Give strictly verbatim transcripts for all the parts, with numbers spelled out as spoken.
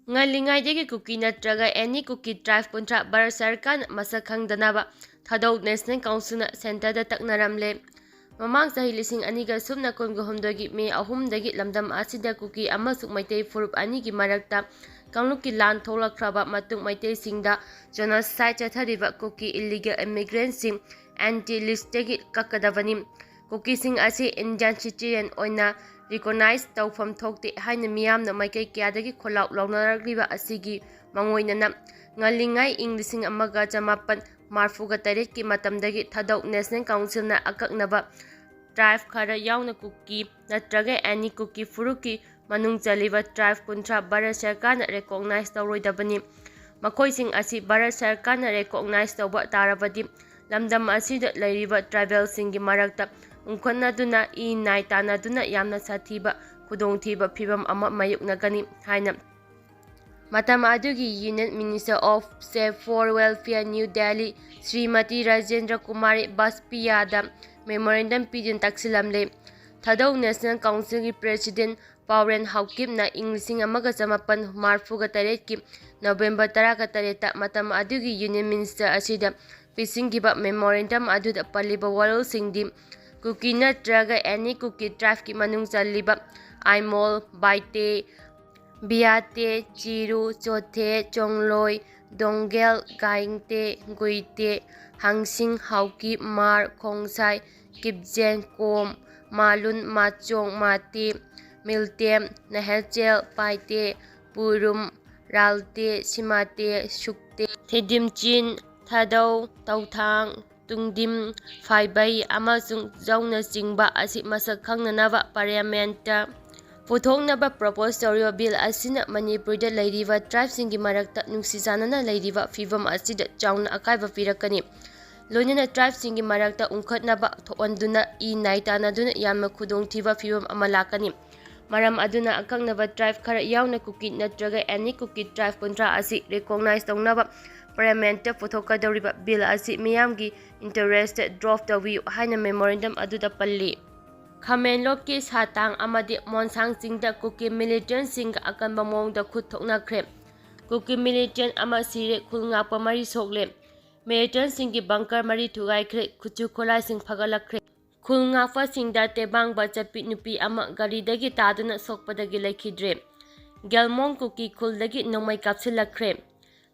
ꯉꯜꯂꯤꯉꯩꯗꯒꯤ ꯀꯨꯀꯤ ꯅꯠꯇ꯭ꯔꯒ ꯑꯦꯅꯤ ꯀꯨꯀꯤ ꯇ꯭ꯔꯥꯏꯕ ꯀꯨꯟꯊ꯭ꯔꯥ ꯚꯥꯔꯠ ꯁꯔꯀꯥꯔꯅ ꯃꯁꯛ ꯈꯪꯗꯅꯕ ꯊꯥꯗꯧ ꯅꯦꯁꯅꯦꯜ ꯀꯥꯎꯟꯁꯤꯜꯅ ꯁꯦꯟꯇꯔꯗ ꯇꯛꯅꯔꯝꯂꯦ꯫ ꯃꯃꯥꯡ ꯆꯍꯤ ꯂꯤꯁꯤꯡ ꯑꯅꯤꯒ ꯁꯨꯞꯅ ꯀꯨꯟꯒ ꯍꯨꯝꯗꯣꯏꯒꯤ ꯃꯦ ꯑꯍꯨꯝꯗꯒꯤ ꯂꯝꯗꯝ ꯑꯁꯤꯗ ꯀꯨꯀꯤ ꯑꯃꯁꯨꯡ ꯃꯩꯇꯩ ꯐꯨꯔꯨꯞ ꯑꯅꯤꯒꯤ ꯃꯔꯛꯇ ꯀꯥꯡꯂꯨꯞꯀꯤ ꯂꯥꯟ ꯊꯣꯛꯂꯛꯈ꯭ꯔꯕ ꯃꯇꯨꯡ ꯃꯩꯇꯩꯁꯤꯡꯗ ꯖꯦꯅꯣꯁꯥꯏꯗ ꯆꯠꯊꯔꯤꯕ ꯀꯨꯀꯤ ꯏꯂꯤꯒꯦꯜ ꯏꯃꯤꯒ꯭ꯔꯦꯟꯁꯤꯡ ꯑꯦꯟꯇꯤ ꯂꯤꯁꯇꯒꯤ ꯀꯛꯀꯗꯕꯅꯤ꯫ ꯀꯨꯀꯤꯁꯤꯡ ꯑꯁꯤ ꯏꯟꯗꯤꯌꯥꯟ ꯁꯤꯇꯤꯖꯦꯟ ꯑꯣꯏꯅ ꯔꯤꯀꯣꯛꯅꯥꯏꯖ ꯇꯧꯐꯝ ꯊꯣꯛꯇꯦ ꯍꯥꯏꯅ ꯃꯤꯌꯥꯝꯅ ꯃꯥꯏꯀꯩ ꯀꯌꯥꯗꯒꯤ ꯈꯣꯜꯂꯥꯎ ꯂꯥꯎꯅꯔꯛꯂꯤꯕ ꯑꯁꯤꯒꯤ ꯃꯉꯣꯏꯅꯅ ꯉꯜꯂꯤꯉꯩ ꯏꯪ ꯂꯤꯁꯤꯡ ꯑꯃꯒ ꯆꯃꯥꯄꯟ ꯃꯔꯐꯨꯒ ꯇꯔꯦꯠꯀꯤ ꯃꯇꯝꯗꯒꯤ ꯊꯥꯗꯧ ꯅꯦꯁꯅꯦꯜ ꯀꯥꯎꯟꯁꯤꯜꯅ ꯑꯀꯛꯅꯕ ꯇ꯭ꯔꯥꯏꯕ ꯈꯔ ꯌꯥꯎꯅ ꯀꯨꯀꯤ ꯅꯠꯇ꯭ꯔꯒ ꯑꯦꯅꯤ ꯀꯨꯀꯤ ꯐꯨꯔꯨꯞꯀꯤ ꯃꯅꯨꯡ ꯆꯜꯂꯤꯕ ꯇ꯭ꯔꯥꯏꯕ ꯀꯨꯟꯊ꯭ꯔꯥ ꯚꯥꯔꯠ ꯁꯔꯀꯥꯔꯅ ꯔꯦꯀꯣꯛꯅꯥꯏꯖ ꯇꯧꯔꯣꯏꯗꯕꯅꯤ꯫ ꯃꯈꯣꯏꯁꯤꯡ ꯑꯁꯤ ꯚꯥꯔꯠ ꯁꯔꯀꯥꯔꯅ ꯔꯦꯀꯣꯛꯅꯥꯏꯖ ꯇꯧꯕ ꯇꯥꯔꯕꯗꯤ ꯂꯝꯗꯝ ꯑꯁꯤꯗ ꯂꯩꯔꯤꯕ ꯇ꯭ꯔꯥꯏꯕꯦꯜꯁꯤꯡꯒꯤ ꯃꯔꯛꯇ ꯎꯪꯈꯠꯅꯗꯨꯅ ꯏ ꯅꯥꯏ ꯇꯥꯟꯅꯗꯨꯅ ꯌꯥꯝꯅ ꯁꯥꯊꯤꯕ ꯈꯨꯗꯣꯡꯊꯤꯕ ꯐꯤꯕꯝ ꯑꯃ ꯃꯥꯌꯣꯛꯅꯒꯅꯤ ꯍꯥꯏꯅ ꯃꯇꯝ ꯑꯗꯨꯒꯤ Union Minister of State for Welfare, New Delhi, Shrimati Rajendra Kumari ꯕꯥꯖꯄꯤꯌꯥꯗ ꯃꯦꯃꯣꯔꯦꯟꯗꯝ ꯄꯤꯗꯨꯅ ꯇꯛꯁꯤꯜꯂꯝꯂꯦ꯫ ꯊꯥꯗꯧ ꯅꯦꯁꯅꯦꯜ ꯀꯥꯎꯟꯁꯤꯜꯒꯤ ꯄ꯭ꯔꯦꯁꯤꯗꯦꯟ ꯄꯥꯎꯔꯦꯟ ꯍꯥꯎꯀꯤꯞꯅ ꯏꯪ ꯂꯤꯁꯤꯡ ꯑꯃꯒ ꯆꯃꯥꯄꯟ ꯃꯔꯐꯨꯒ ꯇꯔꯦꯠꯀꯤ ꯅꯣꯕꯦꯝꯕꯔ ꯇꯔꯥꯒ ꯇꯔꯦꯠꯇ ꯃꯇꯝ ꯑꯗꯨꯒꯤ ꯌꯨꯅꯤꯌꯟ ꯃꯤꯅꯤꯁꯇꯔ ꯑꯁꯤꯗ ꯄꯤꯁꯤꯟꯈꯤꯕ ꯃꯦꯃꯣꯔꯦꯟꯗꯝ ꯑꯗꯨꯗ ꯄꯜꯂꯤꯕ ꯋꯥꯔꯣꯜꯁꯤꯡꯗꯤ ꯀꯨꯀꯤ ꯅꯠꯇ꯭ꯔꯒ ꯑꯦꯅꯤ ꯀꯨꯀꯤ ꯇ꯭ꯔꯥꯏꯕꯀꯤ ꯃꯅꯨꯡ ꯆꯜꯂꯤꯕ ꯑꯥꯏꯃꯣꯜ, ꯕꯥꯏꯇꯦ, ꯕꯤꯌꯥꯇꯦ, ꯆꯤꯔꯨ, ꯆꯣꯊꯦ, ꯆꯣꯡꯂꯣꯏ, ꯗꯣꯡꯒꯦꯜ, ꯒꯥꯏꯡꯇꯦ, ꯒꯨꯏꯇꯦ, ꯍꯥꯡꯁꯤꯡ, ꯍꯥꯎꯀꯤ, ꯃꯥꯔ, ꯈꯣꯡꯁꯥꯏ, ꯀꯤꯞꯖꯦꯟ, ꯀꯣꯝ, ꯃꯥꯂꯨꯟ, ꯃꯥꯆꯣꯡ, ꯃꯥꯇꯦ, ꯃꯤꯜꯇꯦꯝ, ꯅꯍꯦꯆꯦꯜ, ꯄꯥꯏꯇꯦ, ꯄꯨꯔꯨꯝ, ꯔꯥꯜꯇꯦ, ꯁꯤꯃꯥꯇꯦ, ꯁꯨꯛꯇꯦ, ꯊꯤꯗꯤꯝꯆꯤꯟ, ꯊꯥꯗꯧ, ꯇꯧꯊꯥꯡ, ꯇꯨꯡꯗꯤꯝ, ꯐꯥꯏꯕꯩ ꯑꯃꯁꯨꯡ ꯖꯧꯅꯆꯤꯡꯕ ꯑꯁꯤ ꯃꯁꯛ ꯈꯪꯅꯅꯕ ꯄꯥꯔꯂꯤꯌꯥꯃꯦꯟꯠꯇ ꯄꯨꯊꯣꯛꯅꯕ ꯄ꯭ꯔꯣꯄꯣꯖ ꯇꯧꯔꯤꯕ ꯕꯤꯜ ꯑꯁꯤꯅ ꯃꯅꯤꯄꯨꯔꯗ ꯂꯩꯔꯤꯕ ꯇ꯭ꯔꯥꯏꯕꯁꯤꯡꯒꯤ ꯃꯔꯛꯇ ꯅꯨꯡꯁꯤ ꯆꯥꯟꯅꯅ ꯂꯩꯔꯤꯕ ꯐꯤꯕꯝ ꯑꯁꯤꯗ ꯆꯥꯎꯅ ꯑꯀꯥꯏꯕ ꯄꯤꯔꯛꯀꯅꯤ꯫ ꯂꯣꯏꯅꯅ ꯇ꯭ꯔꯥꯏꯕꯁꯤꯡꯒꯤ ꯃꯔꯛꯇ ꯎꯪꯈꯠꯅꯕ ꯊꯣꯛꯍꯟꯗꯨꯅ ꯏ ꯅꯥꯏ ꯇꯥꯟꯅꯗꯨꯅ ꯌꯥꯝꯅ ꯈꯨꯗꯣꯡꯊꯤꯕ ꯐꯤꯕꯝ ꯑꯃ ꯂꯥꯛꯀꯅꯤ꯫ ꯃꯔꯝ ꯑꯗꯨꯅ ꯑꯀꯛꯅꯕ ꯇ꯭ꯔꯥꯏꯕ ꯈꯔ ꯌꯥꯎꯅ ꯀꯨꯀꯤ ꯅꯠꯇ꯭ꯔꯒ ꯑꯦꯅꯤ ꯀꯨꯀꯤ ꯇ꯭ꯔꯥꯏꯕ ꯀꯨꯟꯊ꯭ꯔꯥ ꯑꯁꯤ ꯔꯤꯀꯣꯛꯅꯥꯏꯖ ꯇꯧꯅꯕ ꯄꯥꯔꯂꯤꯌꯥꯃꯦꯟꯠꯇ ꯄꯨꯊꯣꯛꯀꯗꯧꯔꯤꯕ ꯕꯤꯜ ꯑꯁꯤ ꯃꯤꯌꯥꯝꯒꯤ ꯏꯟꯇꯔꯦꯁꯇ ꯗ꯭ꯔꯣꯞ ꯇꯧꯕꯤꯌꯨ ꯍꯥꯏꯅ ꯃꯦꯃꯣꯔꯦꯟꯗꯝ ꯑꯗꯨꯗ ꯄꯜꯂꯤ꯫ ꯈꯥꯃꯦꯟꯂꯣꯛꯀꯤ ꯁꯥꯇꯥꯡ ꯑꯃꯗꯤ ꯃꯣꯟꯁꯥꯡ ꯆꯤꯡꯗ ꯀꯨꯀꯤ ꯃꯤꯂꯤꯇꯦꯟꯁꯤꯡꯒ ꯑꯀꯟꯕ ꯃꯑꯣꯡꯗ ꯈꯨꯠ ꯊꯣꯛꯅꯈ꯭ꯔꯦ꯫ ꯀꯨꯀꯤ ꯃꯤꯂꯤꯇꯦꯟ ꯑꯃ ꯁꯤꯔꯦ, ꯈꯨꯜ ꯉꯥꯛꯄ ꯃꯔꯤ ꯁꯣꯛꯂꯦ꯫ ꯃꯤꯂꯤꯇꯦꯟꯁꯤꯡꯒꯤ ꯕꯪꯀꯔ ꯃꯔꯤ ꯊꯨꯒꯥꯏꯈ꯭ꯔꯦ, ꯈꯨꯠꯁꯨ ꯈꯨꯠꯂꯥꯏꯁꯤꯡ ꯐꯒꯠꯂꯛꯈ꯭ꯔꯦ꯫ ꯈꯨꯜ ꯉꯥꯛꯄꯁꯤꯡꯗ ꯇꯦꯡꯕꯥꯡꯕ ꯆꯠꯄꯤ ꯅꯨꯄꯤ ꯑꯃ ꯒꯥꯔꯤꯗꯒꯤ ꯇꯥꯗꯨꯅ ꯁꯣꯛꯄꯗꯒꯤ ꯂꯩꯈꯤꯗ꯭ꯔꯦ꯫ ꯒꯦꯜꯃꯣꯡ ꯀꯨꯀꯤ ꯈꯨꯜꯗꯒꯤ ꯅꯣꯡꯃꯩ ꯀꯥꯞꯁꯤꯜꯂꯛꯈ꯭ꯔꯦ꯫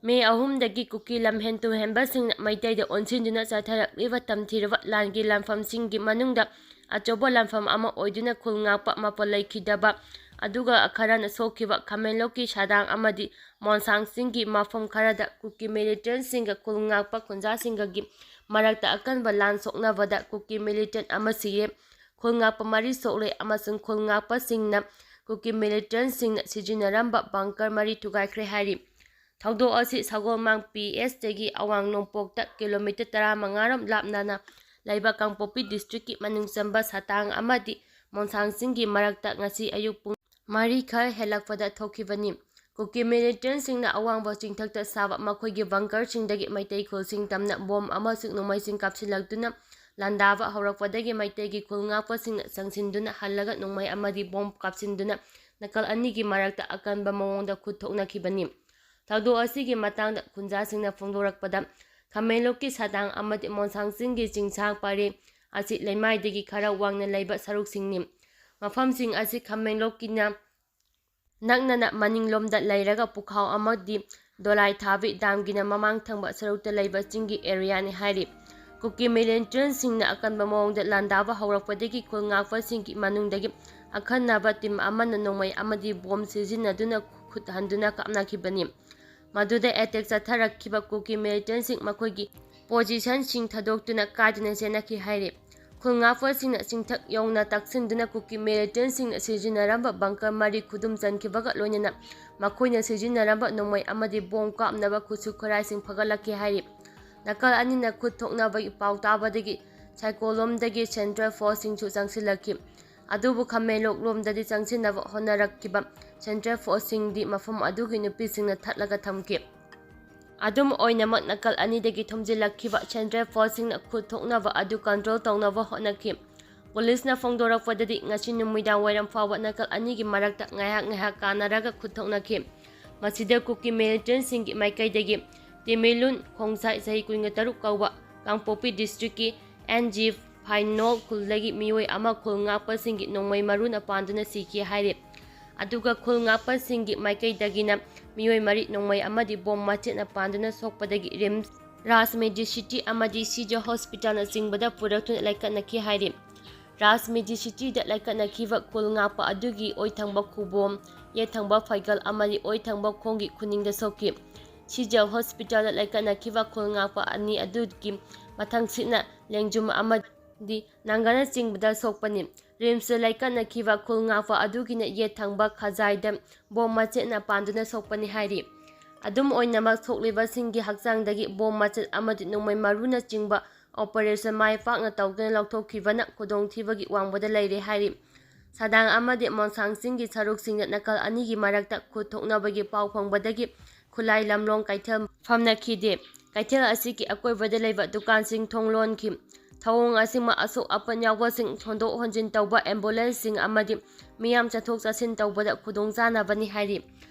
ꯃꯦ ꯑꯍꯨꯝꯗꯒꯤ ꯀꯨꯀꯤ ꯂꯝꯍꯦꯟ ꯇꯨꯍꯦꯟꯕꯁꯤꯡꯅ ꯃꯩꯇꯩꯗ ꯑꯣꯟꯁꯤꯟꯗꯨꯅ ꯆꯠꯊꯔꯛꯂꯤꯕ ꯇꯝꯊꯤꯔꯕ ꯂꯥꯟꯒꯤ ꯂꯥꯟꯐꯝꯁꯤꯡꯒꯤ ꯃꯅꯨꯡꯗ ꯑꯆꯧꯕ ꯂꯥꯟꯐꯝ ꯑꯃ ꯑꯣꯏꯗꯨꯅ ꯈꯨꯜ ꯉꯥꯛꯄ ꯃꯥꯄꯜ ꯂꯩꯈꯤꯗꯕ, ꯑꯗꯨꯒ ꯈꯔꯅ ꯁꯣꯛꯈꯤꯕ ꯈꯥꯃꯦꯟꯂꯣꯛꯀꯤ ꯁꯥꯗꯥꯡ ꯑꯃꯗꯤ ꯃꯣꯟꯁꯥꯡꯁꯤꯡꯒꯤ ꯃꯐꯝ ꯈꯔꯗ ꯀꯨꯀꯤ ꯃꯤꯂꯤꯇꯦꯟꯁꯤꯡꯒ ꯈꯨꯜ ꯉꯥꯛꯄ ꯈꯨꯟꯖꯥꯁꯤꯡꯒꯒꯤ ꯃꯔꯛꯇ ꯑꯀꯟꯕ ꯂꯥꯟ ꯁꯣꯛꯅꯕꯗ ꯀꯨꯀꯤ ꯃꯤꯂꯤꯇꯦꯟ ꯑꯃ ꯁꯤꯔꯦ, ꯈꯨꯜ ꯉꯥꯛꯄ ꯃꯔꯤ ꯁꯣꯛꯂꯦ ꯑꯃꯁꯨꯡ ꯈꯨꯜ ꯉꯥꯛꯄꯁꯤꯡꯅ ꯀꯨꯀꯤ ꯃꯤꯂꯤꯇꯦꯟꯁꯤꯡꯅ ꯁꯤꯖꯤꯟꯅꯔꯝꯕ ꯕꯪꯀꯔ ꯃꯔꯤ ꯊꯨꯒꯥꯏꯈ꯭ꯔꯦ ꯍꯥꯏꯔꯤ꯫ ꯊꯧꯗꯣꯛ ꯑꯁꯤ ꯁꯒꯣꯜꯃꯥꯡ ꯄꯤ ꯑꯦꯁꯇꯒꯤ ꯑꯋꯥꯡ ꯅꯣꯡꯄꯣꯛꯇ ꯀꯤꯂꯣꯃꯤꯇꯔ ꯇꯔꯥꯃꯉꯥ ꯔꯣꯝ ꯂꯥꯞꯅꯅ ꯂꯩꯕ ꯀꯥꯡꯄꯣꯛꯄꯤ ꯗꯤꯁꯇ꯭ꯔꯤꯛꯀꯤ ꯃꯅꯨꯡ ꯆꯟꯕ ꯁꯥꯇꯥꯡ ꯑꯃꯗꯤ ꯃꯣꯟꯁꯥꯡꯁꯤꯡꯒꯤ ꯃꯔꯛꯇ ꯉꯁꯤ ꯑꯌꯨꯛ ꯄꯨꯡ ꯃꯔꯤ ꯈꯔ ꯍꯦꯜꯂꯛꯄꯗ ꯊꯣꯛꯈꯤꯕꯅꯤ꯫ ꯀꯨꯀꯤ ꯃꯤꯂꯤꯇꯦꯟꯁꯤꯡꯅ ꯑꯋꯥꯡꯕ ꯆꯤꯡꯊꯛꯇ ꯁꯥꯕ ꯃꯈꯣꯏꯒꯤ ꯕꯪꯀꯔꯁꯤꯡꯗꯒꯤ ꯃꯩꯇꯩ ꯈꯨꯜꯁꯤꯡ ꯇꯝꯅ ꯕꯣꯝ ꯑꯃꯁꯨꯡ ꯅꯣꯡꯃꯩꯁꯤꯡ ꯀꯥꯞꯁꯤꯜꯂꯛꯇꯨꯅ ꯂꯥꯟꯗꯥꯕ ꯍꯧꯔꯛꯄꯗꯒꯤ ꯃꯩꯇꯩꯒꯤ ꯈꯨꯜ ꯉꯥꯛꯄꯁꯤꯡꯅ ꯆꯪꯁꯤꯟꯗꯨꯅ ꯍꯜꯂꯒ ꯅꯣꯡꯃꯩ ꯑꯃꯗꯤ ꯕꯣꯝ ꯀꯥꯞꯁꯤꯟꯗꯨꯅ ꯅꯥꯀꯜ ꯑꯅꯤꯒꯤ ꯃꯔꯛꯇ ꯑꯀꯟꯕ ꯃꯑꯣꯡꯗ ꯈꯨꯠ ꯊꯣꯛꯅꯈꯤꯕꯅꯤ꯫ ꯊꯧꯗꯣꯛ ꯑꯁꯤꯒꯤ ꯃꯇꯥꯡꯗ ꯈꯨꯟꯖꯥꯁꯤꯡꯅ ꯐꯣꯡꯗꯣꯔꯛꯄꯗ, ꯈꯥꯃꯦꯟꯂꯣꯛꯀꯤ ꯁꯥꯇꯥꯡ ꯑꯃꯗꯤ ꯃꯣꯟꯁꯥꯡꯁꯤꯡꯒꯤ ꯆꯤꯡꯁꯥꯡ ꯄꯔꯦꯡ ꯑꯁꯤ ꯂꯩꯃꯥꯏꯗꯒꯤ ꯈꯔ ꯋꯥꯡꯅ ꯂꯩꯕ ꯁꯔꯨꯛꯁꯤꯡꯅꯤ꯫ ꯃꯐꯝꯁꯤꯡ ꯑꯁꯤ ꯈꯥꯃꯦꯟꯂꯣꯛꯀꯤꯅ ꯅꯛꯅꯅ ꯃꯅꯤꯡꯂꯣꯝꯗ ꯂꯩꯔꯒ ꯄꯨꯈꯥꯎ ꯑꯃꯗꯤ ꯗꯣꯂꯥꯏ ꯊꯥꯕꯤ ꯗꯥꯝꯒꯤꯅ ꯃꯃꯥꯡ ꯊꯪꯕ ꯁꯔꯨꯛꯇ ꯂꯩꯕ ꯆꯤꯡꯒꯤ ꯑꯦꯔꯤꯌꯥꯅꯤ ꯍꯥꯏꯔꯤ꯫ ꯀꯨꯀꯤ ꯃꯤꯂꯤꯇꯦꯟꯁꯤꯡꯅ ꯑꯀꯟꯕ ꯃꯑꯣꯡꯗ ꯂꯥꯟꯗꯥꯕ ꯍꯧꯔꯛꯄꯗꯒꯤ ꯈꯨꯜ ꯉꯥꯛꯄꯁꯤꯡꯒꯤ ꯃꯅꯨꯡꯗꯒꯤ ꯑꯈꯟꯅꯕ ꯇꯤꯝ ꯑꯃꯅ ꯅꯣꯡꯃꯩ ꯑꯃꯗꯤ ꯕꯣꯝ ꯁꯤꯖꯤꯟꯅꯗꯨꯅ ꯈꯨꯠ ꯍꯟꯗꯨꯅ ꯀꯥꯞꯅꯈꯤꯕꯅꯤ꯫ ꯃꯗꯨꯗ ꯑꯦꯇꯦꯛ ꯆꯠꯊꯔꯛꯈꯤꯕ ꯀꯨꯀꯤ ꯃꯤꯂꯤꯇꯦꯟꯁꯤꯡ ꯃꯈꯣꯏꯒꯤ ꯄꯣꯖꯤꯁꯟꯁꯤꯡ ꯊꯥꯗꯣꯛꯇꯨꯅ ꯀꯥꯏꯗꯨꯅ ꯆꯦꯟꯅꯈꯤ ꯍꯥꯏꯔꯤ꯫ ꯈꯨꯜ ꯉꯥꯛꯄꯁꯤꯡꯅ ꯆꯤꯡꯊꯛ ꯌꯧꯅ ꯇꯛꯁꯤꯟꯗꯨꯅ ꯀꯨꯀꯤ ꯃꯤꯂꯤꯇꯦꯟꯁꯤꯡꯅ ꯁꯤꯖꯤꯟꯅꯔꯝꯕ ꯕꯪꯀꯔ ꯃꯔꯤ ꯈꯨꯗꯨꯝ ꯆꯟꯈꯤꯕꯒ ꯂꯣꯏꯅꯅ ꯃꯈꯣꯏꯅ ꯁꯤꯖꯤꯟꯅꯔꯝꯕ ꯅꯣꯡꯃꯩ ꯑꯃꯗꯤ ꯕꯣꯝ ꯀꯥꯞꯅꯕ ꯈꯨꯠꯁꯨ ꯈꯨꯠꯂꯥꯏꯁꯤꯡ ꯐꯒꯠꯂꯛꯈꯤ ꯍꯥꯏꯔꯤ꯫ ꯅꯥꯀꯜ ꯑꯅꯤꯅ ꯈꯨꯠ ꯊꯣꯛꯅꯕꯒꯤ ꯄꯥꯎ ꯇꯥꯕꯗꯒꯤ ꯁꯥꯏꯀꯣꯜꯂꯣꯝꯗꯒꯤ ꯁꯦꯟꯇ꯭ꯔꯦꯜ ꯐꯣꯔꯁꯁꯤꯡꯁꯨ ꯆꯪꯁꯤꯜꯂꯛꯈꯤ꯫ ꯑꯗꯨꯕꯨ ꯈꯥꯃꯦꯟꯂꯣꯛꯂꯣꯝꯗꯗꯤ ꯆꯪꯁꯤꯟꯅꯕ ꯍꯣꯠꯅꯔꯛꯈꯤꯕ ꯁꯦꯟꯇ꯭ꯔꯦꯜ ꯐꯣꯔꯁꯁꯤꯡꯗꯤ ꯃꯐꯝ ꯑꯗꯨꯒꯤ ꯅꯨꯄꯤꯁꯤꯡꯅ ꯊꯠꯂꯒ ꯊꯝꯈꯤ꯫ ꯑꯗꯨꯝ ꯑꯣꯏꯅꯃꯛ, ꯅꯥꯀꯜ ꯑꯅꯤꯗꯒꯤ ꯊꯣꯝꯖꯤꯜꯂꯛꯈꯤꯕ ꯁꯦꯟꯇ꯭ꯔꯦꯜ ꯐꯣꯔꯁꯁꯤꯡꯅ ꯈꯨꯠ ꯊꯣꯛꯅꯕ ꯑꯗꯨ ꯀꯟꯇ꯭ꯔꯣꯜ ꯇꯧꯅꯕ ꯍꯣꯠꯅꯈꯤ꯫ ꯄꯨꯂꯤꯁꯅ ꯐꯣꯡꯗꯣꯔꯛꯄꯗꯗꯤ, ꯉꯁꯤ ꯅꯨꯃꯤꯗꯥꯡ ꯋꯥꯏꯔꯝ ꯐꯥꯎꯕ ꯅꯥꯀꯜ ꯑꯅꯤꯒꯤ ꯃꯔꯛꯇ ꯉꯥꯏꯍꯥꯛ ꯉꯥꯏꯍꯥꯛ ꯀꯥꯟꯅꯔꯒ ꯈꯨꯠ ꯊꯣꯛꯅꯈꯤ꯫ ꯃꯁꯤꯗ ꯀꯨꯀꯤ ꯃꯤꯂꯤꯇꯦꯟꯁꯤꯡꯒꯤ ꯃꯥꯏꯀꯩꯗꯒꯤ ꯇꯤꯃꯤꯂꯨꯟ ꯈꯣꯡꯁꯥꯏ, ꯆꯍꯤ ꯀꯨꯟꯒ ꯇꯔꯨꯛ ꯀꯧꯕ, ꯀꯥꯡꯄꯣꯛꯄꯤ ꯗꯤꯁꯇ꯭ꯔꯤꯛꯀꯤ ꯑꯦꯟ ꯖꯤ ꯐꯥꯏꯅꯣꯜ ꯈꯨꯜꯗꯒꯤ ꯃꯤꯑꯣꯏ ꯑꯃ ꯈꯨꯜ ꯉꯥꯛꯄꯁꯤꯡꯒꯤ ꯅꯣꯡꯃꯩ ꯃꯔꯨꯅ ꯄꯥꯟꯗꯨꯅ ꯁꯤꯈꯤ ꯍꯥꯏꯔꯤ꯫ ꯑꯗꯨꯒ ꯈꯨꯜ ꯉꯥꯛꯄꯁꯤꯡꯒꯤ ꯃꯥꯏꯀꯩꯗꯒꯤꯅ ꯃꯤꯑꯣꯏ ꯃꯔꯤ ꯅꯣꯡꯃꯩ ꯑꯃꯗꯤ ꯕꯣꯝ ꯃꯆꯦꯠꯅ ꯄꯥꯟꯗꯨꯅ ꯁꯣꯛꯄꯗꯒꯤ ꯔꯤꯝꯁ, ꯔꯥꯖ ꯃꯦꯗꯤꯁꯤꯇꯤ ꯑꯃꯗꯤ ꯁꯤꯖ ꯍꯣꯁꯄꯤꯇꯥꯜꯅꯆꯤꯡꯕꯗ ꯄꯨꯔꯛꯇꯨꯅ ꯂꯥꯏꯀꯠꯅꯈꯤ ꯍꯥꯏꯔꯤ꯫ ꯔꯥꯖ ꯃꯦꯗꯤꯁꯤꯇꯤꯗ ꯂꯥꯏꯀꯠꯅꯈꯤꯕ ꯈꯨꯜ ꯉꯥꯛꯄ ꯑꯗꯨꯒꯤ ꯑꯣꯏꯊꯪꯕ ꯈꯨꯕꯣꯝ, ꯌꯦꯠꯊꯪꯕ ꯐꯩꯒꯜ ꯑꯃꯗꯤ ꯑꯣꯏꯊꯪꯕ ꯈꯣꯡꯒꯤ ꯈꯨꯅꯤꯡꯗ ꯁꯣꯛꯈꯤ꯫ ꯁꯤꯖ ꯍꯣꯁꯄꯤꯇꯥꯜꯗ ꯂꯥꯏꯀꯠꯅꯈꯤꯕ ꯈꯨꯜ ꯉꯥꯛꯄ ꯑꯅꯤ ꯑꯗꯨꯒꯤ ꯃꯊꯪꯁꯤꯠꯅ ꯂꯦꯡꯖꯨꯝ ꯑꯃꯗꯤ ꯅꯪꯒꯅꯆꯤꯡꯕꯗ ꯁꯣꯛꯄꯅꯤ꯫ ꯔꯤꯝꯁꯇ ꯂꯥꯏꯀꯠꯅꯈꯤꯕ ꯈꯨꯜ ꯉꯥꯛꯄ ꯑꯗꯨꯒꯤꯅ ꯌꯦꯠ ꯊꯪꯕ ꯈꯖꯥꯏꯗ ꯕꯣꯝ ꯃꯆꯦꯠꯅ ꯄꯥꯟꯗꯨꯅ ꯁꯣꯛꯄꯅꯤ ꯍꯥꯏꯔꯤ꯫ ꯑꯗꯨꯝ ꯑꯣꯏꯅꯃꯛ, ꯁꯣꯛꯂꯤꯕꯁꯤꯡꯒꯤ ꯍꯛꯆꯥꯡꯗꯒꯤ ꯕꯣꯝ ꯃꯆꯦꯠ ꯑꯃꯗꯤ ꯅꯣꯡꯃꯩ ꯃꯔꯨꯅꯆꯤꯡꯕ ꯑꯣꯄꯔꯦꯁꯟ ꯃꯥꯏ ꯄꯥꯛꯅ ꯇꯧꯗꯨꯅ ꯂꯧꯊꯣꯛꯈꯤꯕꯅ ꯈꯨꯗꯣꯡꯊꯤꯕꯒꯤ ꯋꯥꯡꯃꯗ ꯂꯩꯔꯦ ꯍꯥꯏꯔꯤ꯫ ꯁꯥꯗꯥꯡ ꯑꯃꯗꯤ ꯃꯣꯟꯁꯥꯡꯁꯤꯡꯒꯤ ꯁꯔꯨꯛꯁꯤꯡꯗ ꯅꯥꯀꯜ ꯑꯅꯤꯒꯤ ꯃꯔꯛꯇ ꯈꯨꯠ ꯊꯣꯛꯅꯕꯒꯤ ꯄꯥꯎ ꯐꯪꯕꯗꯒꯤ ꯈꯨꯠꯂꯥꯏ ꯂꯝꯂꯣꯡ ꯀꯩꯊꯦꯜ ꯐꯝꯅꯈꯤꯗꯦ꯫ ꯀꯩꯊꯦꯜ ꯑꯁꯤꯒꯤ ꯑꯀꯣꯏꯕꯗ ꯂꯩꯕ ꯗꯨꯀꯥꯟꯁꯤꯡ ꯊꯣꯡ ꯂꯣꯟꯈꯤ꯫ ꯊꯧꯑꯣꯡ ꯑꯁꯤꯃ ꯑꯁꯣꯛ ꯑꯄꯟ ꯌꯥꯎꯕꯁꯤꯡ ꯍꯣꯟꯗꯣꯛ ꯍꯣꯟꯖꯤꯟ ꯇꯧꯕ ꯑꯦꯝꯕꯨꯂꯦꯟꯁꯁꯤꯡ ꯑꯃꯗꯤ ꯃꯤꯌꯥꯝ ꯆꯠꯊꯣꯛ ꯆꯠꯁꯤꯟ ꯇꯧꯕꯗ ꯈꯨꯗꯣꯡꯆꯥꯅꯕꯅꯤ ꯍꯥꯏꯔꯤ꯫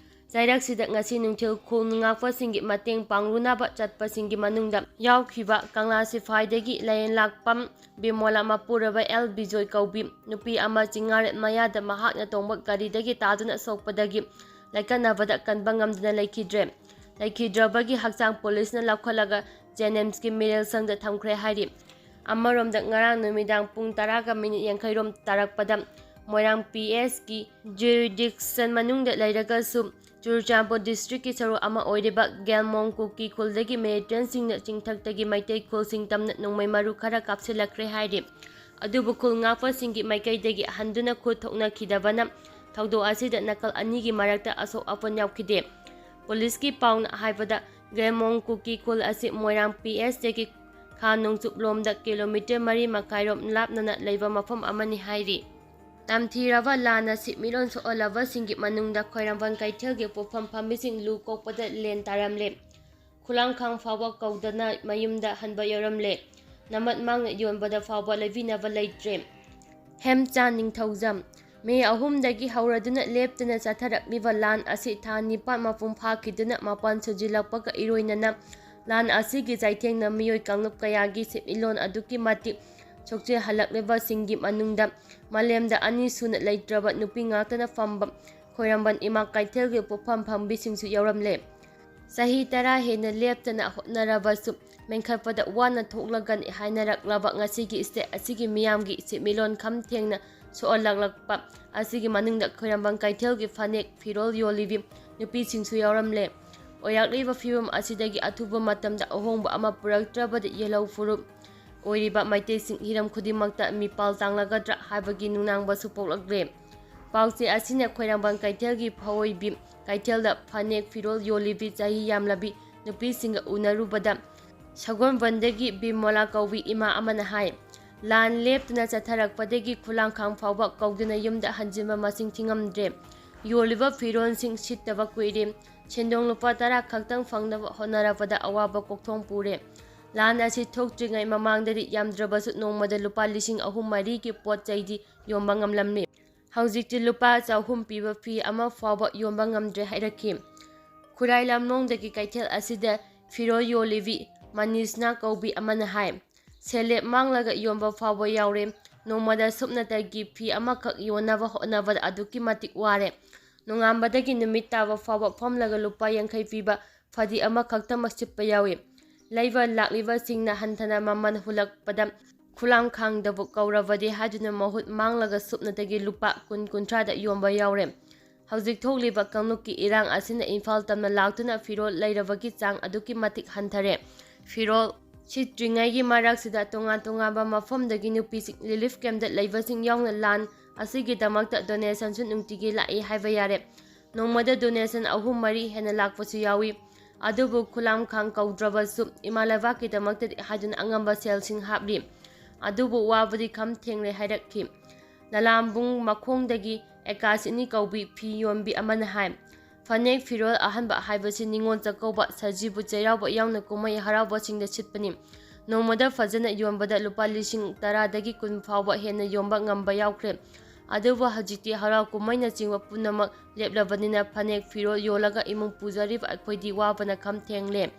ꯆꯩꯔꯛꯁꯤꯗ ꯉꯁꯤ ꯅꯨꯡꯊꯤꯜ ꯈꯨꯜ ꯉꯥꯛꯄꯁꯤꯡꯒꯤ ꯃꯇꯦꯡ ꯄꯥꯡꯂꯨꯅꯕ ꯆꯠꯄꯁꯤꯡꯒꯤ ꯃꯅꯨꯡꯗ ꯌꯥꯎꯈꯤꯕ ꯀꯪꯂꯥ ꯁꯤꯐꯥꯏꯗꯒꯤ ꯂꯥꯏꯌꯦꯟ ꯂꯥꯛꯄꯝ ꯕꯤꯃꯣꯂꯥ ꯃꯄꯨꯔꯕ ꯑꯦꯜ ꯕꯤꯖꯣꯏ ꯀꯧꯕꯤ ꯅꯨꯄꯤ ꯑꯃ ꯆꯤꯡꯉꯥꯔꯦꯠ ꯃꯌꯥꯗ ꯃꯍꯥꯛꯅ ꯇꯣꯡꯕ ꯒꯥꯔꯤꯗꯒꯤ ꯇꯥꯗꯨꯅ ꯁꯣꯛꯄꯗꯒꯤ ꯂꯥꯏꯀꯠꯅꯕꯗ ꯀꯟꯕ ꯉꯝꯗꯅ ꯂꯩꯈꯤꯗ꯭ꯔꯦ꯫ ꯂꯩꯈꯤꯗ꯭ꯔꯕꯒꯤ ꯍꯛꯆꯥꯡ ꯄꯨꯂꯤꯁꯅ ꯂꯧꯈꯠꯂꯒ ꯖꯦꯅꯤꯝꯁꯀꯤ ꯃꯤꯔꯦꯜ ꯁꯪꯗ ꯊꯝꯈ꯭ꯔꯦ ꯍꯥꯏꯔꯤ꯫ ꯑꯃꯔꯣꯝꯗ, ꯉꯔꯥꯡ ꯅꯨꯃꯤꯗꯥꯡ ꯄꯨꯡ ꯇꯔꯥꯒ ꯃꯤꯅꯤꯠ ꯌꯥꯡꯈꯩ ꯔꯣꯝ ꯇꯥꯔꯛꯄꯗ ꯃꯣꯏꯔꯥꯡ ꯄꯤ ꯑꯦꯁꯀꯤ ꯖꯨꯔꯤꯗꯤꯛꯁꯟ ꯃꯅꯨꯡꯗ ꯂꯩꯔꯒꯁꯨ, ꯆꯨꯔꯆꯥꯟꯄꯨꯔ ꯗꯤꯁꯇ꯭ꯔꯤꯛꯀꯤ ꯁꯔꯨꯛ ꯑꯃ ꯑꯣꯏꯔꯤꯕ ꯒꯦꯜꯃꯣꯡ ꯀꯨꯀꯤ ꯈꯨꯜꯗꯒꯤ ꯃꯤꯂꯤꯇꯦꯟꯁꯤꯡꯅ ꯆꯤꯡꯊꯛꯇꯒꯤ ꯃꯩꯇꯩ ꯈꯨꯜꯁꯤꯡ ꯇꯝꯅ ꯅꯣꯡꯃꯩ ꯃꯔꯨ ꯈꯔ ꯀꯥꯞꯁꯤꯜꯂꯛꯈ꯭ꯔꯦ ꯍꯥꯏꯔꯤ꯫ ꯑꯗꯨꯕꯨ ꯈꯨꯜ ꯉꯥꯛꯄꯁꯤꯡꯒꯤ ꯃꯥꯏꯀꯩꯗꯒꯤ ꯍꯟꯗꯨꯅ ꯈꯨꯠ ꯊꯣꯛꯅꯈꯤꯗꯕꯅ ꯊꯧꯗꯣꯛ ꯑꯁꯤꯗ ꯅꯥꯀꯜ ꯑꯅꯤꯒꯤ ꯃꯔꯛꯇ ꯑꯁꯣꯛ ꯑꯄꯟ ꯌꯥꯎꯈꯤꯗꯦ꯫ ꯄꯨꯂꯤꯁꯀꯤ ꯄꯥꯎꯅ ꯍꯥꯏꯕꯗ, ꯒꯦꯜꯃꯣꯡ ꯀꯨꯀꯤ ꯈꯨꯜ ꯑꯁꯤ ꯃꯣꯏꯔꯥꯡ ꯄꯤ ꯑꯦꯁꯇꯒꯤ ꯈꯥ ꯅꯣꯡꯆꯨꯞꯂꯣꯝꯗ ꯀꯤꯂꯣꯃꯤꯇꯔ ꯃꯔꯤ ꯃꯈꯥꯏꯔꯣꯝ ꯂꯥꯞꯅꯅ ꯂꯩꯕ ꯃꯐꯝ ꯑꯃꯅꯤ ꯍꯥꯏꯔꯤ꯫ ꯇꯝꯊꯤꯔꯕ ꯂꯥꯟꯅ ꯁꯤꯠꯃꯤꯔꯣꯟ ꯁꯣꯛꯍꯜꯂꯕꯁꯤꯡꯒꯤ ꯃꯅꯨꯡꯗ ꯈ꯭ꯋꯥꯏꯔꯝꯕꯟ ꯀꯩꯊꯦꯜꯒꯤ ꯄꯣꯠꯐꯝ ꯐꯝꯕꯤꯁꯤꯡ ꯂꯨ ꯀꯣꯛꯄꯗ ꯂꯦꯟ ꯇꯥꯔꯝꯂꯦ꯫ ꯈꯨꯂꯥꯡꯈꯥꯡ ꯐꯥꯎꯕ ꯀꯧꯗꯅ ꯃꯌꯨꯝꯗ ꯍꯟꯕ ꯌꯧꯔꯝꯂꯦ꯫ ꯅꯃꯠ ꯃꯥꯡꯅ ꯌꯣꯟꯕꯗ ꯐꯥꯎꯕ ꯂꯩꯕꯤꯅꯕ ꯂꯩꯇ꯭ꯔꯦ꯫ ꯍꯦꯝꯆꯥꯟ ꯅꯤꯡꯊꯧꯖꯝ꯫ ꯃꯦ ꯑꯍꯨꯝꯗꯒꯤ ꯍꯧꯔꯗꯨꯅ ꯂꯦꯞꯇꯅ ꯆꯠꯊꯔꯛꯂꯤꯕ ꯂꯥꯟ ꯑꯁꯤ ꯊꯥ ꯅꯤꯄꯥꯟ ꯃꯄꯨꯡ ꯐꯥꯈꯤꯗꯨꯅ ꯃꯥꯄꯟ ꯁꯨꯖꯤꯜꯂꯛꯄꯒ ꯏꯔꯣꯏꯅꯅ ꯂꯥꯟ ꯑꯁꯤꯒꯤ ꯆꯩꯊꯦꯡꯅ ꯃꯤꯑꯣꯏ ꯀꯥꯡꯂꯨꯞ ꯀꯌꯥꯒꯤ ꯁꯦꯟꯃꯤꯠꯂꯣꯟ ꯑꯗꯨꯛꯀꯤ ꯃꯇꯤꯛ ꯁꯣꯛꯆꯤꯜꯍꯜꯂꯛꯂꯤꯕꯁꯤꯡꯒꯤ ꯃꯅꯨꯡꯗ ꯃꯥꯂꯦꯝꯗ ꯑꯅꯤꯁꯨꯅ ꯂꯩꯇ꯭ꯔꯕ ꯅꯨꯄꯤ ꯉꯥꯛꯇꯅ ꯐꯝꯕ ꯈꯣꯏꯔꯝꯕꯟ ꯏꯃꯥ ꯀꯩꯊꯦꯜꯒꯤ ꯄꯣꯠꯐꯝ ꯐꯝꯕꯤꯁꯤꯡꯁꯨ ꯌꯥꯎꯔꯝꯂꯦ꯫ ꯆꯍꯤ ꯇꯔꯥ ꯍꯦꯟꯅ ꯂꯦꯞꯇꯅ ꯍꯣꯠꯅꯔꯕꯁꯨ ꯃꯦꯟꯈꯠꯄꯗ ꯋꯥꯅ ꯊꯣꯛꯂꯒꯅꯤ ꯍꯥꯏꯅꯔꯛꯂꯕ ꯉꯁꯤꯒꯤ state ꯑꯁꯤꯒꯤ ꯃꯤꯌꯥꯝꯒꯤ ꯁꯦꯟꯃꯤꯠꯂꯣꯟ ꯈꯝ ꯊꯦꯡꯅ ꯁꯣꯛꯍꯜꯂꯛꯂꯛꯄ ꯑꯁꯤꯒꯤ ꯃꯅꯨꯡꯗ ꯈꯣꯏꯔꯝꯕꯟ ꯀꯩꯊꯦꯜꯒꯤ ꯐꯅꯦꯛ ꯐꯤꯔꯣꯜ ꯌꯣꯜꯂꯤꯕꯤ ꯅꯨꯄꯤꯁꯤꯡꯁꯨ ꯌꯥꯎꯔꯝꯂꯦ꯫ ꯑꯣꯏꯔꯛꯂꯤꯕ ꯐꯤꯕꯝ ꯑꯁꯤꯗꯒꯤ ꯑꯊꯨꯕ ꯃꯇꯝꯗ ꯑꯍꯣꯡꯕ ꯑꯃ ꯄꯨꯔꯛꯇ꯭ꯔꯕꯗꯤ ꯌꯦꯜꯍꯧ ꯐꯨꯔꯨꯞ ꯑꯣꯏꯔꯤꯕ ꯃꯩꯇꯩꯁꯤꯡ ꯍꯤꯔꯝ ꯈꯨꯗꯤꯡꯃꯛꯇ ꯃꯤꯄꯥꯜ ꯇꯥꯡꯂꯒꯗ꯭ꯔꯥ ꯍꯥꯏꯕꯒꯤ ꯅꯨꯡꯅꯥꯡꯕꯁꯨ ꯄꯣꯛꯂꯛꯂꯦ꯫ ꯄꯥꯎꯆꯦ ꯑꯁꯤꯅ ꯈꯣꯏꯔꯝꯕꯟ ꯀꯩꯊꯦꯜꯒꯤ ꯐꯑꯣꯏꯕꯤ ꯀꯩꯊꯦꯜꯗ ꯐꯅꯦꯛ ꯐꯤꯔꯣꯜ ꯌꯣꯜꯂꯤꯕꯤ ꯆꯍꯤ ꯌꯥꯝꯂꯕꯤ ꯅꯨꯄꯤꯁꯤꯡꯒ ꯎꯅꯔꯨꯕꯗ ꯁꯒꯣꯜꯕꯟꯗꯒꯤ ꯕꯤꯃꯣꯂꯥ ꯀꯧꯕꯤ ꯏꯃꯥ ꯑꯃꯅ ꯍꯥꯏ, ꯂꯥꯟ ꯂꯦꯞꯇꯅ ꯆꯠꯊꯔꯛꯄꯗꯒꯤ ꯈꯨꯂꯥꯡꯈꯥꯡ ꯐꯥꯎꯕ ꯀꯧꯗꯨꯅ ꯌꯨꯝꯗ ꯍꯟꯖꯤꯟꯕ ꯃꯁꯤꯡ ꯊꯤꯉꯝꯗ꯭ꯔꯦ꯫ ꯌꯣꯜꯂꯤꯕ ꯐꯤꯔꯣꯜꯁꯤꯡ ꯁꯤꯠꯇꯕ ꯀꯨꯏꯔꯦ꯫ ꯁꯦꯟꯗꯣꯡ ꯂꯨꯄꯥ ꯇꯔꯥ ꯈꯛꯇꯪ ꯐꯪꯅꯕ ꯍꯣꯠꯅꯔꯛꯄꯗ ꯑꯋꯥꯕ ꯀꯣꯛꯊꯣꯡ ꯄꯨꯔꯦ꯫ ꯂꯥꯟ ꯑꯁꯤ ꯊꯣꯛꯇ꯭ꯔꯤꯉꯩ ꯃꯃꯥꯡꯗꯗꯤ ꯌꯥꯝꯗ꯭ꯔꯕꯁꯨ ꯅꯣꯡꯃꯗ ꯂꯨꯄꯥ ꯂꯤꯁꯤꯡ ꯑꯍꯨꯝ ꯃꯔꯤꯒꯤ ꯄꯣꯠ ꯆꯩꯗꯤ ꯌꯣꯟꯕ ꯉꯝꯂꯝꯃꯤ꯫ ꯍꯧꯖꯤꯛꯇꯤ ꯂꯨꯄꯥ ꯆꯍꯨꯝ ꯄꯤꯕ ꯐꯤ ꯑꯃ ꯐꯥꯎꯕ ꯌꯣꯟꯕ ꯉꯝꯗ꯭ꯔꯦ ꯍꯥꯏꯔꯛꯈꯤ꯫ ꯈꯨꯔꯥꯏ ꯂꯝꯂꯣꯡꯗꯒꯤ ꯀꯩꯊꯦꯜ ꯑꯁꯤꯗ ꯐꯤꯔꯣꯜ ꯌꯣꯜꯂꯤꯕꯤ ꯃꯅꯤꯁꯅꯥ ꯀꯧꯕꯤ ꯑꯃꯅ ꯍꯥꯏ, ꯁꯦꯜꯂꯦꯞ ꯃꯥꯡꯂꯒ ꯌꯣꯟꯕ ꯐꯥꯎꯕ ꯌꯥꯎꯔꯦ꯫ ꯅꯣꯡꯃꯗ ꯁꯨꯞꯅꯇꯒꯤ ꯐꯤ ꯑꯃꯈꯛ ꯌꯣꯟꯅꯕ ꯍꯣꯠꯅꯕꯗ ꯑꯗꯨꯛꯀꯤ ꯃꯇꯤꯛ ꯋꯥꯔꯦ꯫ ꯅꯣꯡꯉꯥꯟꯕꯗꯒꯤ ꯅꯨꯃꯤꯠ ꯇꯥꯕ ꯐꯥꯎꯕ ꯐꯝꯂꯒ ꯂꯨꯄꯥ ꯌꯥꯡꯈꯩ ꯄꯤꯕ ꯐꯗꯤ ꯑꯃꯈꯛꯇꯃꯛ ꯁꯤꯠꯄ ꯌꯥꯎꯏ꯫ ꯂꯩꯕ ꯂꯥꯛꯂꯤꯕꯁꯤꯡꯅ ꯍꯟꯊꯅ ꯃꯃꯜ ꯍꯨꯜꯂꯛꯄꯗ ꯈꯨꯂꯥꯡ ꯈꯥꯡꯗꯕꯨ ꯀꯧꯔꯕꯗꯤ ꯍꯥꯏꯗꯨꯅ ꯃꯍꯨꯠ ꯃꯥꯡꯂꯒ ꯁꯨꯞꯅꯇꯒꯤ ꯂꯨꯄꯥ ꯀꯨꯟ ꯀꯨꯟꯊ꯭ꯔꯥꯗ ꯌꯣꯟꯕ ꯌꯥꯎꯔꯦ꯫ ꯍꯧꯖꯤꯛ ꯊꯣꯛꯂꯤꯕ ꯀꯥꯡꯂꯨꯞꯀꯤ ꯏꯔꯥꯡ ꯑꯁꯤꯅ ꯏꯝꯐꯥꯜ ꯇꯝꯅ ꯂꯥꯛꯇꯨꯅ ꯐꯤꯔꯣꯜ ꯂꯩꯔꯕꯒꯤ ꯆꯥꯡ ꯑꯗꯨꯛꯀꯤ ꯃꯇꯤꯛ ꯍꯟꯊꯔꯦ꯫ ꯐꯤꯔꯣꯜ ꯁꯤꯠꯇ꯭ꯔꯤꯉꯩꯒꯤ ꯃꯔꯛꯁꯤꯗ ꯇꯣꯉꯥꯟ ꯇꯣꯉꯥꯟꯕ ꯃꯐꯝꯗꯒꯤ ꯅꯨꯄꯤꯁꯤꯡ relief campꯇ ꯂꯩꯕꯁꯤꯡ ꯌꯥꯎꯅ ꯂꯥꯟ ꯑꯁꯤꯒꯤꯗꯃꯛꯇ donationꯁꯨ ꯅꯨꯡꯇꯤꯒꯤ ꯂꯥꯛꯏ ꯍꯥꯏꯕ ꯌꯥꯔꯦ꯫ ꯅꯣꯡꯃꯗ donation ꯑꯍꯨꯝ ꯃꯔꯤ ꯍꯦꯟꯅ ꯂꯥꯛꯄꯁꯨ ꯌꯥꯎꯏ꯫ ꯑꯗꯨꯕꯨ ꯈꯨꯂꯥꯡꯈꯥꯡ ꯀꯧꯗ꯭ꯔꯕꯁꯨ ꯏꯃꯥ ꯂꯩꯕꯥꯛꯀꯤꯗꯃꯛꯇꯗꯤ ꯍꯥꯏꯗꯨꯅ ꯑꯉꯝꯕ ꯁꯦꯜꯁꯤꯡ ꯍꯥꯞꯂꯤ꯫ ꯑꯗꯨꯕꯨ ꯋꯥꯕꯗꯤ ꯈꯝ ꯊꯦꯡꯂꯦ ꯍꯥꯏꯔꯛꯈꯤ꯫ ꯂꯂꯥꯝꯕꯨꯡ ꯃꯈꯣꯡꯗꯒꯤ ꯑꯦꯀꯥꯁꯤꯅꯤ ꯀꯧꯕꯤ ꯐꯤ ꯌꯣꯟꯕꯤ ꯑꯃꯅ ꯍꯥꯏ, ꯐꯅꯦꯛ ꯐꯤꯔꯣꯜ ꯑꯍꯟꯕ ꯍꯥꯏꯕꯁꯤ ꯅꯤꯉꯣꯜ ꯆꯥꯛꯀꯧꯕ, ꯁꯖꯤꯕꯨ ꯆꯩꯔꯥꯎꯕ ꯌꯥꯎꯅ ꯀꯨꯝꯍꯩ ꯍꯔꯥꯎꯕꯁꯤꯡꯗ ꯁꯤꯠꯄꯅꯤ꯫ ꯅꯣꯡꯃꯗ ꯐꯖꯅ ꯌꯣꯟꯕꯗ ꯂꯨꯄꯥ ꯂꯤꯁꯤꯡ ꯇꯔꯥꯗꯒꯤ ꯀꯨꯟ ꯐꯥꯎꯕ ꯍꯦꯟꯅ ꯌꯣꯟꯕ ꯉꯝꯕ ꯌꯥꯎꯈ꯭ꯔꯦ꯫ ꯑꯗꯨꯕꯨ ꯍꯧꯖꯤꯛꯇꯤ ꯍꯔꯥꯎ ꯀꯨꯝꯍꯩꯅꯆꯤꯡꯕ ꯄꯨꯝꯅꯃꯛ ꯂꯦꯞꯂꯕꯅꯤꯅ ꯐꯅꯦꯛ ꯐꯤꯔꯣꯜ ꯌꯣꯜꯂꯒ ꯏꯃꯨꯡ ꯄꯨꯖꯔꯤꯕ ꯑꯩꯈꯣꯏꯗꯤ ꯋꯥꯕꯅ ꯈꯝ ꯊꯦꯡꯂꯦ꯫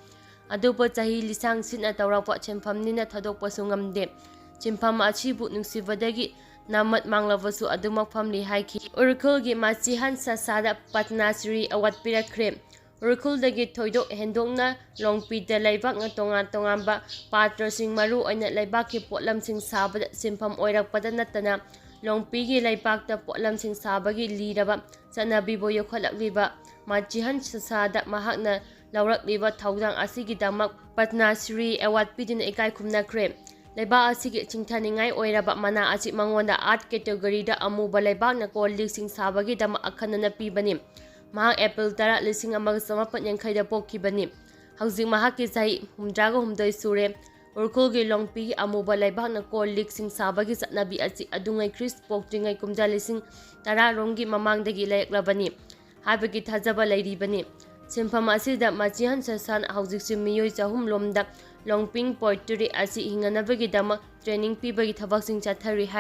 ꯑꯗꯨꯕꯨ ꯆꯍꯤ ꯂꯤꯁꯥꯡ ꯁꯤꯠꯅ ꯇꯧꯔꯛꯄ ꯁꯤꯟꯐꯝꯅꯤꯅ ꯊꯥꯗꯣꯛꯄꯁꯨ ꯉꯝꯗꯦ꯫ ꯁꯤꯟꯐꯝ ꯑꯁꯤꯕꯨ ꯅꯨꯡꯁꯤꯕꯗꯒꯤ ꯅꯥꯃꯠ ꯃꯥꯡꯂꯕꯁꯨ ꯑꯗꯨꯃꯛ ꯐꯝꯂꯤ ꯍꯥꯏꯈꯤ꯫ ꯎꯔꯈꯨꯜꯒꯤ ꯃꯆꯤꯍꯟ ꯁꯁꯥꯗ ꯄꯠꯅꯥꯁ꯭ꯔꯤ ꯑꯦꯋꯥꯔꯗ ꯄꯤꯔꯛꯈ꯭ꯔꯦ꯫ ꯎꯔꯈꯨꯜꯗꯒꯤ ꯊꯣꯏꯗꯣꯛ ꯍꯦꯟꯗꯣꯛꯅ ꯂꯣꯡꯄꯤꯗ ꯂꯩꯕꯥꯛꯅ ꯇꯣꯉꯥꯟ ꯇꯣꯉꯥꯟꯕ ꯄꯥꯇ꯭ꯔꯁꯤꯡ, ꯃꯔꯨ ꯑꯣꯏꯅ ꯂꯩꯕꯥꯛꯀꯤ ꯄꯣꯠꯂꯝꯁꯤꯡ ꯁꯥꯕꯗ ꯁꯤꯟꯐꯝ ꯑꯣꯏꯔꯛꯄꯗ ꯅꯠꯇꯅ ꯂꯣꯡꯄꯤꯒꯤ ꯂꯩꯕꯥꯛꯇ ꯄꯣꯠꯂꯝꯁꯤꯡ ꯁꯥꯕꯒꯤ ꯂꯤꯔꯕ ꯆꯠꯅꯕꯤꯕꯨ ꯌꯣꯛꯈꯠꯂꯛꯂꯤꯕ ꯃꯆꯤꯍꯟ ꯁꯁꯥꯗ ꯃꯍꯥꯛꯅ ꯂꯧꯔꯛꯂꯤꯕ ꯊꯧꯗꯥꯡ ꯑꯁꯤꯒꯤꯗꯃꯛ ꯄꯠꯅꯥꯁ꯭ꯔꯤ ꯑꯦꯋꯥꯔꯗ ꯄꯤꯗꯨꯅ ꯏꯀꯥꯏ ꯈꯨꯝꯅꯈ꯭ꯔꯦ꯫ ꯂꯩꯕꯥꯛ ꯑꯁꯤꯒꯤ ꯆꯤꯡꯊꯅꯤꯡꯉꯥꯏ ꯑꯣꯏꯔꯕ ꯃꯅꯥ ꯑꯁꯤ ꯃꯉꯣꯟꯗ ꯑꯥꯔꯠ ꯀꯦꯇꯦꯒꯣꯔꯤꯗ ꯑꯃꯨꯕ ꯂꯩꯕꯥꯛꯅ ꯀꯣꯜ ꯂꯤꯛꯁꯤꯡ ꯁꯥꯕꯒꯤꯗꯃꯛ ꯑꯈꯟꯅꯅ ꯄꯤꯕꯅꯤ꯫ ꯃꯍꯥꯛ ꯑꯦꯄ꯭ꯔꯤꯜ ꯇꯔꯥ, ꯂꯤꯁꯤꯡ ꯑꯃꯒ ꯆꯃꯥꯄꯟ ꯌꯥꯡꯈꯩꯗ ꯄꯣꯛꯈꯤꯕꯅꯤ꯫ ꯍꯧꯖꯤꯛ ꯃꯍꯥꯛꯀꯤ ꯆꯍꯤ ꯍꯨꯝꯗ꯭ꯔꯥꯒ ꯍꯨꯝꯗꯣꯏ ꯁꯨꯔꯦ꯫ ꯎꯔꯈꯨꯜꯒꯤ ꯂꯣꯡꯄꯤꯒꯤ ꯑꯃꯨꯕ ꯂꯩꯕꯥꯛꯅ ꯀꯣꯜ ꯂꯤꯛꯁꯤꯡ ꯁꯥꯕꯒꯤ ꯆꯠꯅꯕꯤ ꯑꯁꯤ ꯑꯗꯨꯉꯩ ꯈ꯭ꯔꯤꯁ ꯄꯣꯛꯇ꯭ꯔꯤꯉꯩ ꯀꯨꯝꯖꯥ ꯂꯤꯁꯤꯡ ꯇꯔꯥꯔꯣꯝꯒꯤ ꯃꯃꯥꯡꯗꯒꯤ ꯂꯩꯔꯛꯂꯕꯅꯤ ꯍꯥꯏꯕꯒꯤ ꯊꯥꯖꯕ ꯂꯩꯔꯤꯕꯅꯤ꯫ ꯁꯤꯟꯐꯝ ꯑꯁꯤꯗ ꯃꯆꯤꯍꯟ ꯁꯁꯥꯟ ꯍꯧꯖꯤꯛꯁꯨ ꯃꯤꯑꯣꯏ ꯆꯍꯨꯝ ꯂꯣꯝꯗ ꯂꯣꯡꯄꯤꯡ ꯄꯣꯏꯇ꯭ꯔꯤ ꯑꯁꯤ ꯍꯤꯡꯅꯅꯕꯒꯤꯗꯃꯛ ꯇ꯭ꯔꯦꯅꯤꯡ ꯄꯤꯕꯒꯤ ꯊꯕꯛꯁꯤꯡ ꯆꯠꯊꯔꯤ ꯍꯥꯏ꯫